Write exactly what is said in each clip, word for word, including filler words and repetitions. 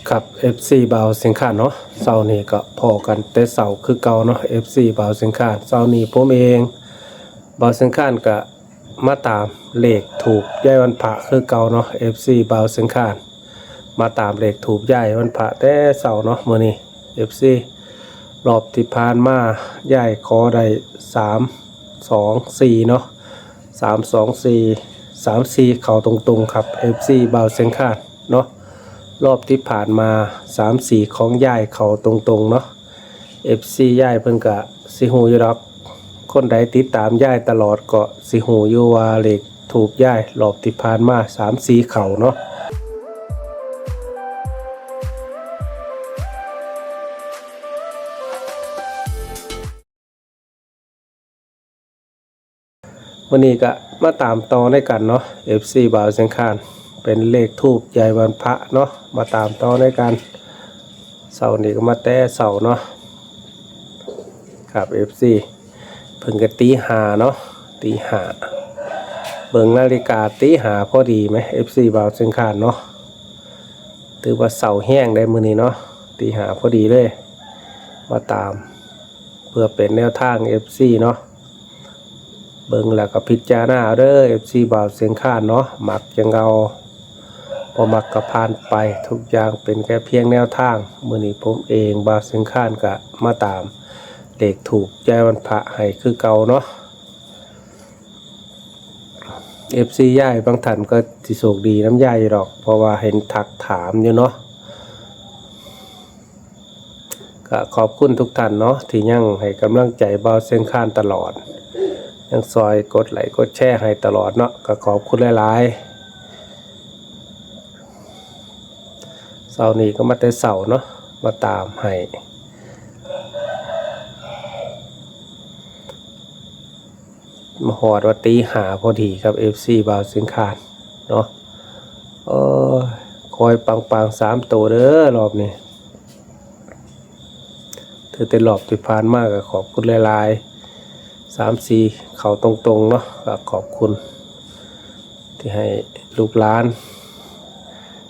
ครับ เอฟซี บ่าวเสียงคานเนาะ เช้านี้ก็พ้อกันแต่เช้าคือเก่าเนาะ เอฟซี บ่าวเสียงคาน เช้านี้ผมเองบ่าวเสียงคานก็มาตามเลขธูปยายวันพระคือเก่าเนาะ เอฟซี บ่าวเสียงคาน มาตามเลขธูปยายวันพระแต่เช้าเนาะมื้อนี้ เอฟซี รอบที่ผ่านมายายขอได้สามสองสี่เนาะ สามสองสี่ สามสี่ เข้าตรงๆครับ เอฟซี บ่าวเสียงคานเนาะ รอบที่ผ่านมา สามสี่ ของยายเข้าตรงๆเนาะ เอฟซี ยายเพิ่นก็สิฮู้อยู่ดอก คนใดติดตามยายตลอดก็สิฮู้อยู่ว่าเลขธูปยายรอบที่ผ่านมา สามสี่ เข้าเนาะ มื้อนี้ก็มาตามต่อในกันเนาะ เอฟซี บ่าวเสียงคาน เป็นเลขธูปยายวันพระเนาะ มาตามต่อในกัน เช้านี้ก็มาแต่เช้าเนาะ ครับ เอฟซี เพิ่นก็ตีห้าเนาะ ตีห้า เบิ่งนาฬิกาตีห้าพอดีไหม เอฟซี บ่าวเสียงคานเนาะ ถือว่าเช้าแฮงได้มื้อนี้เนาะ ตีห้าพอดีเลย มาตาม เพื่อเป็นแนวทาง เอฟซี เนาะ เบิ่งแล้วก็พิจารณาเอาเด้อ เอฟซี บ่าวเสียงคานเนาะ มักจั่งเอา บ่มักก็ผ่านไป ทุกอย่างเป็นแค่เพียงแนวทาง มื้อนี้ผมเองบ่าวเสียงคานก็มาตามเลขธูปยายวันพระให้คือเก่าเนาะ เอฟซี ยายบางท่านก็สิโชคดีนำยายอยู่ดอก เพราะว่าเห็นทักถามอยู่เนาะ ก็ขอบคุณทุกท่านเนาะ ที่ยังให้กำลังใจบ่าวเสียงคานตลอด ยังซอยกดไลค์กดแชร์ให้ตลอดเนาะ ก็ขอบคุณหลายๆ เช้านี้ก็มาแต่เช้าเนาะ มาตามให้ มาฮอดว่าตีห้าพอดีครับ เอฟซี บ่าวเสียงคานเนาะ เอ้ย ขอให้ปังๆ สามตัวเด้อ รอบนี้ ถือแต่รอบที่ผ่านมาก็ขอบคุณหลายๆ สามสี่ เข้าตรงๆเนาะ ก็ขอบคุณ ที่ให้ลูกหลาน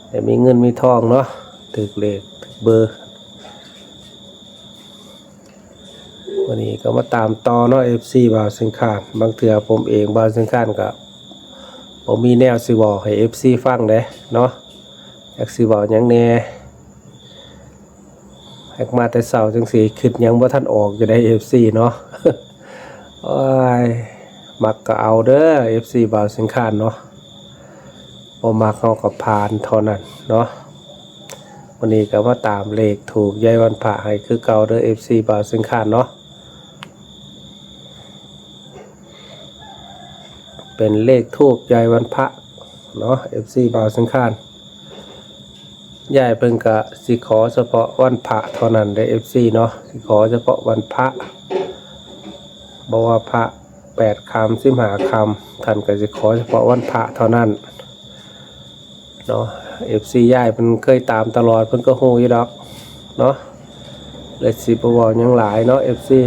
ได้มีเงินมีทองเนาะ ถืกเลขถืกเบอร์ วันนี้ก็มาตามต่อเนาะ เอฟซี บ่าวเสียงคาน บางเทื่อผมเองบ่าวเสียงคานก็บ่มีแนวสิเว้าให้ เอฟซี ฟังเด้เนาะ จักสิเว้าหยังแหน่ แฮกมาแต่เช้าจั่งซี้ คิดหยังบ่ทันออกอยู่เด้ เอฟซี เนาะ โอ้ย มักก็เอาเด้อ เอฟซี บ่าวเสียงคานเนาะ บ่มักเฮาก็ผ่านเท่านั้นเนาะ วันนี้ก็มาตามเลขธูปยายวันพระให้คือเก่าเด้อ เอฟซี บ่าวเสียงคานเนาะ เป็นเลขธูปยายวันพระเนาะ เอฟซี บ่าวเสียงคาน ยายเพิ่นก็สิขอเฉพาะวันพระเท่านั้นเด้อ เอฟซี เนาะ สิขอเฉพาะวันพระ บ่ว่าพระแปดค่ำ สิบห้าค่ำ ท่านก็สิขอเฉพาะวันพระเท่านั้นเนาะ เอฟซี ยายเพิ่นเคยตามตลอด เพิ่นก็ฮู้อยู่ดอกเนาะ เลยสิบ่เว้าหยังหลายเนาะ เอฟซี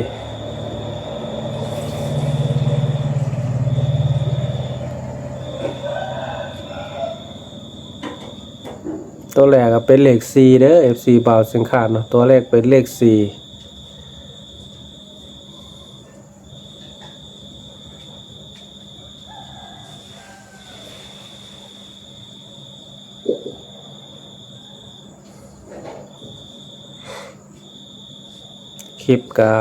ตัวแรกก็เป็นเลขสี่เด้อ เอฟซี บ่าวเสียงคานเนาะ ตัวแรกเป็นเลขสี่ คลิปก็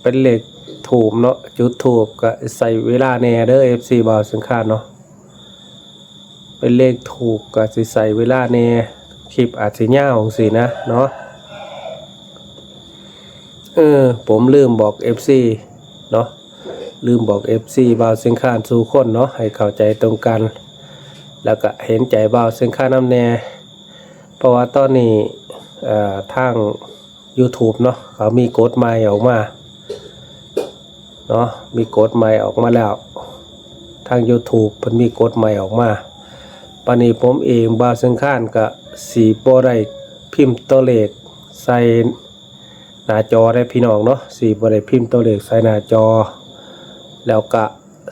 เป็นเลขธูปเนาะ จุดธูปก็ใช้เวลาแหน่เด้อ เอฟซี บ่าวเสียงคานเนาะ เป็นเลขธูปก็สิใช้เวลาแหน่ คลิปอาจสิยาวจั่งซี้นะเนาะ เออ ผมลืมบอก เอฟซี เนาะ ลืมบอก เอฟซี บ่าวเสียงคานสู่คนเนาะ ให้เข้าใจตรงกัน แล้วก็เห็นใจบ่าวเสียงคานนำแหน่ เพราะว่าตอนนี้ เอ่อ ทาง YouTube เนาะ เขามีกฎใหม่ออกมาเนาะ มีกฎใหม่ออกมาแล้ว ทาง YouTube เพิ่นมีกฎใหม่ออกมา บัดนี้ผมเองบ่าวเสียงคานก็สิบ่ได้พิมพ์ตัวเลขใส่หน้าจอเด้อพี่น้องเนาะ สิบ่ได้พิมพ์ตัวเลขใส่หน้าจอ แล้วก็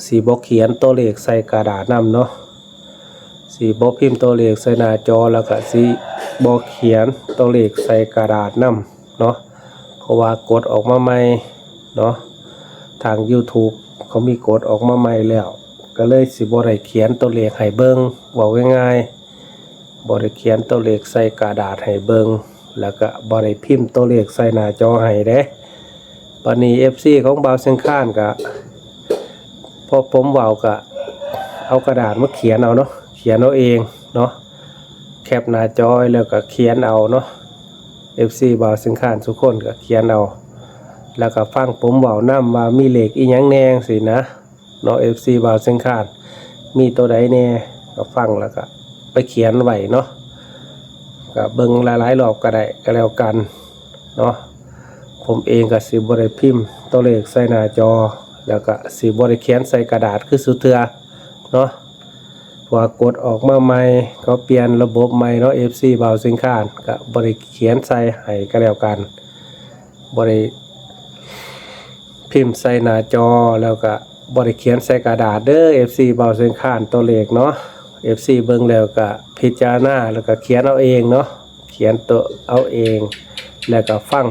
สิบ่เขียนตัวเลขใส่กระดาษนำเนาะ สิ สิบ่พิมพ์ตัวเลขใส่หน้าจอ แล้วก็สิบ่เขียนตัวเลขใส่กระดาษนำเนาะ เพราะว่ากฎออกมาใหม่เนาะ ทาง YouTube เขามีกฎออกมาใหม่แล้ว ก็เลยสิบ่ได้เขียนตัวเลขให้เบิ่ง เว้าง่ายๆ บ่ได้เขียนตัวเลขใส่กระดาษให้เบิ่ง แล้วก็บ่ได้พิมพ์ตัวเลขใส่หน้าจอให้เด้ บัดนี้ เอฟซี ของบ่าวเชียงคานก็ พอผมเว้าก็เอากระดาษมาเขียนเอาเนาะ เขียนเอาเองเนาะ แคปหน้าจอไว้แล้วก็เขียนเอาเนาะ เอฟซี บ่าวเชียงคานทุกคนก็เขียนเอา แล้วก็ฟังผมเว้านำว่ามีเลขอีหยังแหน่จั่งซี้นะเนาะ เอฟซี บ่าวเชียงคาน มีตัวใดแหน่ก็ฟังแล้วก็ไปเขียนไว้เนาะ ก็เบิ่งหลายๆรอบก็ได้ก็แล้วกันเนาะ ผมเองก็สิบ่ได้พิมพ์ตัวเลขใส่หน้าจอ แล้วก็สิบ่ได้เขียนใส่กระดาษคือซุเทื่อเนาะ เพราะว่ากฎออกมาใหม่ เขาเปลี่ยนระบบใหม่เนาะ เอฟซี บ่าวเชียงคาน ก็บ่ได้เขียนใส่ให้ก็แล้วกัน บ่ได้พิมพ์ใส่หน้าจอ แล้วก็บ่ได้เขียนใส่กระดาษเด้อ เอฟซี บ่าวเชียงคาน ตัวเลขเนาะ เอฟซี เบิ่งแล้วก็พิจารณาแล้วก็เขียนเอาเองเนาะ เขียนตัวเอาเอง แล้วก็ฟัง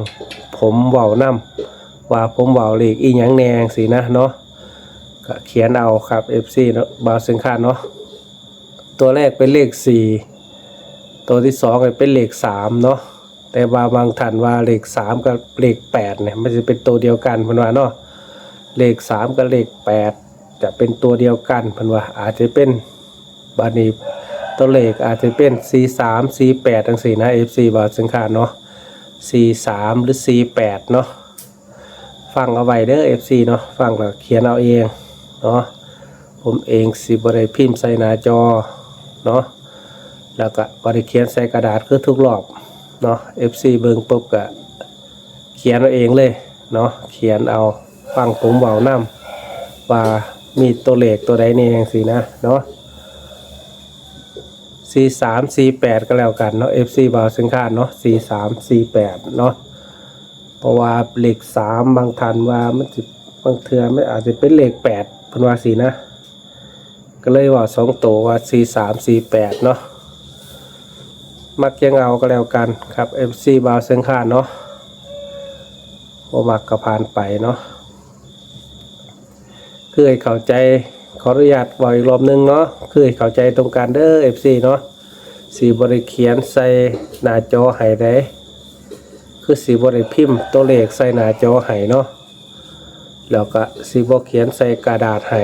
ผมเว้านำว่าผมเว้าเลขอีหยังแหน่จั่งซี้นะเนาะ ก็เขียนเอาครับ เอฟซี เนาะ บ่าวเชียงคานเนาะ ตัวแรกเป็นเลขสี่ ตัวที่สองเป็นเลขสามเนาะ แต่ว่าบางท่านว่าเลขสามกับเลขแปดเนี่ยมันจะเป็นตัวเดียวกันเพิ่นว่าเนาะ เลขสามกับเลขแปดจะเป็นตัวเดียวกันเพิ่นว่า อาจจะเป็น บัดนี้ตัวเลขอาจจะเป็นสี่สาม สี่แปดจั่งซี้นะ เอฟซี บ่าวเชียงคานเนาะ สี่สาม หรือ สี่แปด เนาะ ฟังเอาไว้เด้อ เอฟซี เนาะ ฟังแล้วเขียนเอาเองเนาะ ผมเองสิบ่ได้พิมพ์ใส่หน้าจอเนาะ แล้วก็บ่ได้เขียนใส่กระดาษคือทุกรอบเนาะ เอฟซี เบิ่งปุ๊บก็เขียนเอาเองเลยเนาะ เขียนเอา ฟังผมเว้านำว่ามีตัวเลขตัวใดแหน่จั่งซี้นะเนาะ สี่สาม สี่แปด ก็แล้วกันเนาะ เอฟซี บ่าวเชียงคานเนาะ สี่สาม สี่แปด เนาะ เพราะว่าเลขสาม บางท่านว่ามันสิ บางเทื่อมันอาจจะเป็นเลขแปดเพิ่นว่าซี้นะ ก็เลยเว้าสองตัวว่า สี่สาม สี่แปด เนาะ มักหยังเอาก็แล้วกันครับ เอฟซี บ่าวเชียงคานเนาะ บ่มักก็ผ่านไปเนาะ คือให้เข้าใจ ขออนุญาตเว้าอีกรอบหนึ่งเนาะ คือให้เข้าใจตรงกันเด้อ เอฟซี เนาะ สิบ่ได้เขียนใส่หน้าจอให้เด้ คือสิบ่ได้พิมพ์ตัวเลขใส่หน้าจอให้เนาะ แล้วก็สิบ่เขียนใส่กระดาษให้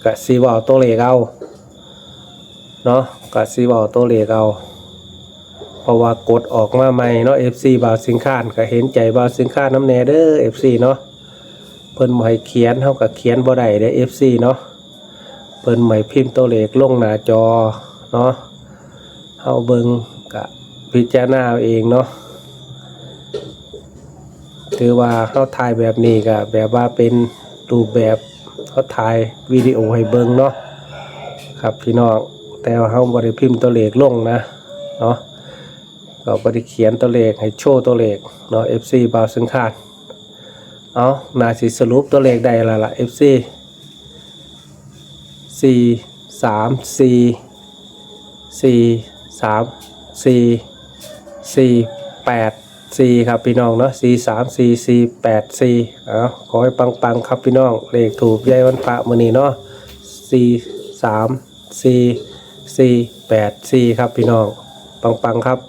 ก็สิเว้าตัวเลขเอาเนาะ ก็สิเว้าตัวเลขเอา เพราะว่ากฎออกมาใหม่เนาะ เอฟซี บ่าวเชียงคาน ก็เห็นใจบ่าวเชียงคานนำแหน่เด้อ เอฟซี เนาะ เพิ่นบ่ให้เขียน เฮาก็เขียนบ่ได้เด้อ เอฟซี เนาะ เพิ่นบ่ให้พิมพ์ตัวเลขลงหน้าจอเนาะ เฮาเบิ่งก็พิจารณาเอาเองเนาะ ถือว่าเฮาถ่ายแบบนี้ก็แบบว่าเป็นรูปแบบ เฮาถ่ายวิดีโอให้เบิ่งเนาะ ครับพี่น้อง แต่ว่าเฮาบ่ได้พิมพ์ตัวเลขลงนะเนาะ ก็บ่ได้เขียนตัวเลขให้โชว์ตัวเลขเนาะ เอฟซี บ่าวเชียงคาน เอา น่าสิสรุปตัวเลขได้แล้วล่ะ เอฟซี สี่สาม สี่ สี่สาม สี่ สี่แปด สี่ ครับพี่น้องเนาะ สี่สาม สี่ สี่แปด สี่ เอา ขอให้ปังๆครับพี่น้อง เลขทูปยายวันพระมื้อนี้เนาะ สี่สาม สี่ สี่แปด สี่ ครับพี่น้อง ปังๆครับ